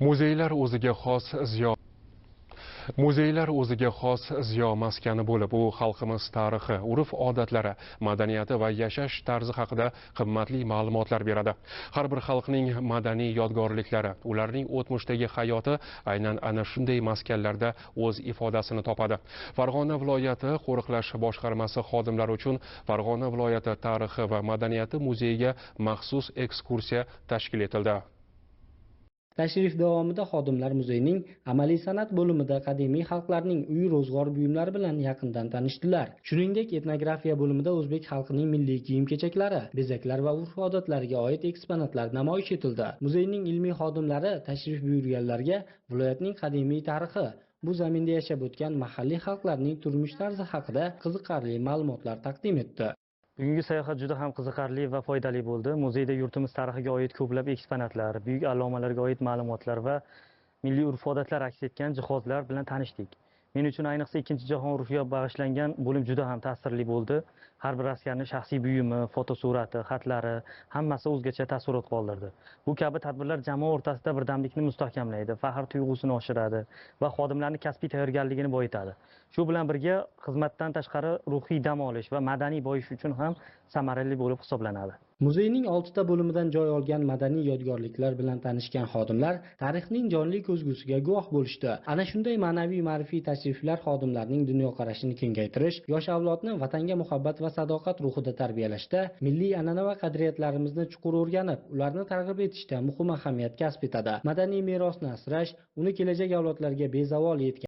Muzeylar o'ziga xos ziyo Muzeylar o'ziga xos ziyo maskani bo'lib, u xalqimiz tarixi, urf-odatlari, madaniyati va yashash tarzi haqida qimmatli ma'lumotlar beradi. Har bir xalqning madaniy yodgorliklari, ularning o'tmishdagi hayoti aynan ana shunday maskanlarda o'z ifodasini topadi. Farg'ona viloyati qo'riqlash boshqarmasi xodimlari uchun Farg'ona viloyati tarixi va madaniyati muzeyiga maxsus ekskursiya tashkil etildi. Tashrif davomida xodimlar muzeyning amaliy san'at bo'limida qadimiy xalqlarning uy ro'zg'or buyumlari bilan yaqindan tanishdilar. Shuningdek, etnografiya bo'limida o'zbek xalqining milliy kiyim-kechaklari, bezaklar va urf-odatlariga oid eksponatlar namoyish etildi. Muzeyning ilmiy xodimlari tashrif buyurganlarga viloyatning qadimiy tarixi, bu zaminda yashab o'tgan mahalliy xalqlarning turmush tarzi haqida qiziqarli ma'lumotlar taqdim etdi. Bugungi sayohat juda ham qiziqarli va foydali bo'ldi. Muzeyda yurtimiz tarixiga oid ko'plab eksponatlar, buyuk allomalarga oid ma'lumotlar va milliy urf-odatlar aks etgan jihozlar bilan tanishdik. Men uchun ayniqsa Ikkinchi jahon urushiga bag'ishlangan bo'lim juda ham ta'sirli bo'ldi. Har bir askarning shaxsiy buyumi, fotosurati, xatlari hammasi o'zgacha taassurot qoldirdi. Bu kabi tadbirlar jamoa o'rtasida birdamlikni mustahkamlaydi, faxr tuyg'usini oshiradi va xodimlarning kasbiy tayyorgarligini boyitadi. Shu bilan birga xizmatdan tashqari ruhiy dam olish va madaniy boyish uchun ham samarali bo'lib hisoblanadi. Muzeyning 6 ta bo'limidan joy olgan madaniy yodgorliklar bilan tanishgan xodimlar tarixning jonli ko'zgusiga guvoh bo'lishdi. Ana shunday ma'naviy ma'rifiy tashriflar xodimlarning dunyoqarashini kengaytirish, yosh avlodni vatanga muhabbat va sadoqat ruhida tarbiyalashda, milliy an'ana va qadriyatlarimizni chuqur o'rganib, ularni targ'ib etishda muhim ahamiyat kasb etadi. Madaniy merosni asrash, uni kelajak avlodlarga bezavol yetkazishda